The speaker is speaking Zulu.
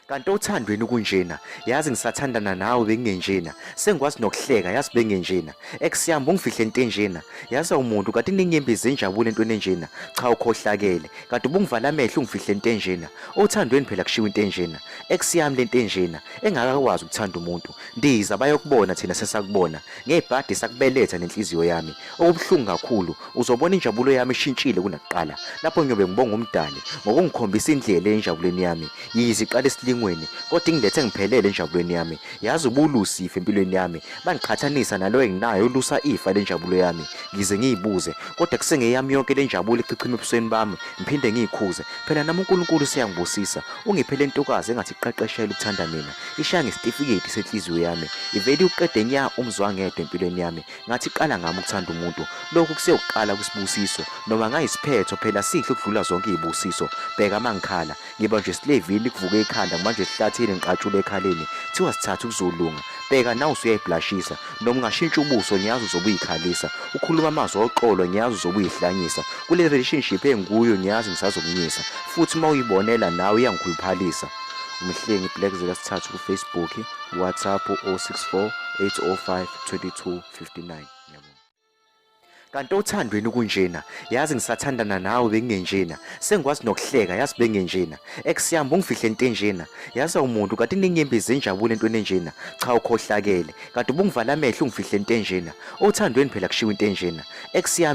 Kanti othandweni kunjena, yazi ngisathandana nawe bengingenjena, sengikwazi nokuhleka yazi bengingenjena, ex yami ungifihle entenjena, yazi awumuntu kanti inenyembezi zenjabulo entweni enjena, cha ukhohlakele, kanti ubungivala amehlo ungifihle entenjena, othandweni phela kushiwo into enjena, ex yami lento enjena, engakakwazi ukuthanda umuntu, ndiza bayokubona thina sesakubona, ngebhadi sakubeletha nenhliziyo yami, okubuhlungu kakhulu, Uzobona injabulo yami ishintshile kunakuqala lapho ngiyobe ngibonga uMdali ngokungikhombisa indlela enjabulweni yami. Yize iqala esilingweni kodwa ingilethe ngiphelele enjabulweni yami. Yazi ubulusa ifa empilweni yami. Bangiqhathanisa nalo enginayo olusa ifa lenjabulo yami. Ngize ngiyibuze kodwa kusengeyami yonke lenjabulo echichima ebusweni bami ngiphinde ngiyikhuze. Phela nami uNkulunkulu useyangibusisa. Ungiphe lentokazi engathi iqeqeshelwe ukuthanda mina. Ishaya ngesitifiketi senhliziyo yami. Ivele iwuqede nya umzwangedwa empilweni yami. Ngathi qala ngami ukuthanda umuntu. Lokhu kusewukuqala kwisibusiso. Noma ngayisiphetho phela sihle ukudlula zonke izibusiso. Bheka mangikhala. Ngibanjwe esilevini kuvuke ikhanda ngibanjwe esihlathini ngiqatshule ekhaleni. Thiwa sithatha ukuzolunga. Bheka nawe usuyayiblashisa. Noma ungashintsha ubuso ngiyazi uzobe uyikhalisa. Ukhuluma amazwi oxolo ngiyazi uzobe uyihlanyisa. Kule relationship engikuyo ngiyazi ngisazokunyisa. Futhi uma uyibonela nawe iyangikhuluphalisa. Umhlengi Black Zeka Sithathu kuFacebook, WhatsApp 064 805 2259. Ngiyabonga. Kanti othandweni kunjena, yazi ngisathandana nawe bengingenjena, sengikwazi nokuhleka yazi bengingenjena, ex yami ungifihle entenjena, yazi awumuntu kanti inenyembezi zenjabulo entweni enjena, cha ukhohlakele, kanti ubungivala amehlo ungifihle entenjena, othandweni phela kushiwo into enjena, ex yami.